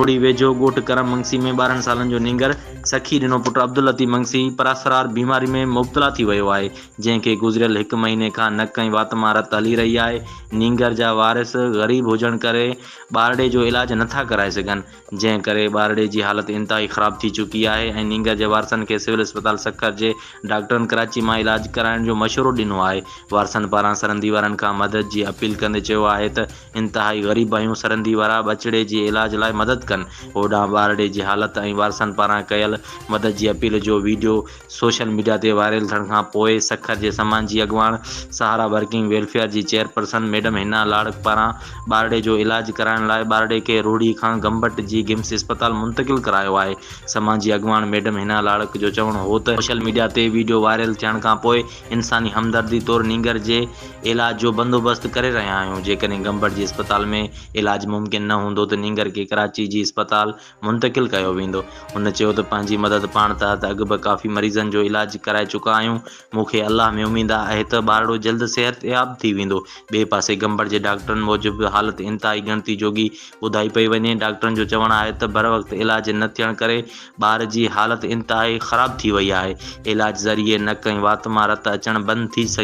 روهڙي ويجهو ڳوٺ ڪرم منگسي ۾ 12 سالن جو نينگر سخي ڏنو پٽ عبداللطيف منگسي پراسرار بيماري ۾ مبتلا ٿي ويو آهي، جنهن کي گذريل هڪ مهيني کان نڪ ۽ وات مان رت هلي رهي آهي، نينگر جا وارث غريب هجڻ ڪري ٻارڙي جو علاج نٿا ڪرائي سگهن، جنهن ڪري ٻارڙي جي حالت انتهائي خراب ٿي چڪي آهي ۽ نينگر جي وارثن کي سول اسپتال سکر جي ڊاڪٽرن ڪراچي مان علاج ڪرائڻ جو مشورو ڏنو آهي، وارثن پاران سرندي وارن کان مدد جي اپيل ڪندي چيو آهي ته انتهائي غريب آهيون سرندي وارا ٻچڙي جي علاج لاء مدد ڪن. هوڏانهن ٻارڙي جي حالت ۽ وارثن پاران ڪيل مدد جي اپيل جو ويڊيو سوشل ميڊيا تي وائرل ٿيڻ کان پوء سکر جي سماجي اڳواڻ سهارا ورڪنگ ويلفيئر جي چيئرپرسن ميڊم حنا لاڙڪ پاران ٻارڙي جو علاج ڪرائڻ لاء ٻارڙي کي روهڙي کان گمبٽ جي گمس اسپتال منتقل ڪرايو آهي سماجي اڳواڻ ميڊم حنا لاڙڪ جو چوڻ هو ته سوشل ميڊيا تي ويڊيو وائرل ٿيڻ کان پوء انساني همدردي طور نينگر جي علاج جو بندوبست ڪري رهيا آهيون، جيڪڏهن گمبٽ جي اسپتال ۾ علاج ممڪن نه هوندو ته نينگر کي ڪراچي جي اسپتال منتقل ڪيو ويندو. هن چيو ته پنهنجي مدد پاڻ تحت اڳ به ڪافي مريضن جو علاج ڪرائي چڪا آهيون، مون کي الله ۾ اميد آهي ته ٻارڙو جلد صحتياب ٿي ويندو. ٻئي پاسي گمبٽ جي ڊاڪٽرن موجب حالت انتهائي ڳڻتي جوڳي ٻڌائي پئي وڃي، ڊاڪٽرن جو چوڻ آهي ته بروقت علاج نه ٿيڻ ڪري ٻار جي حالت انتهائي خراب ٿي وئي آهي، علاج ذريعي نڪ ۽ وات مان رت اچڻ بند ٿي سگهي.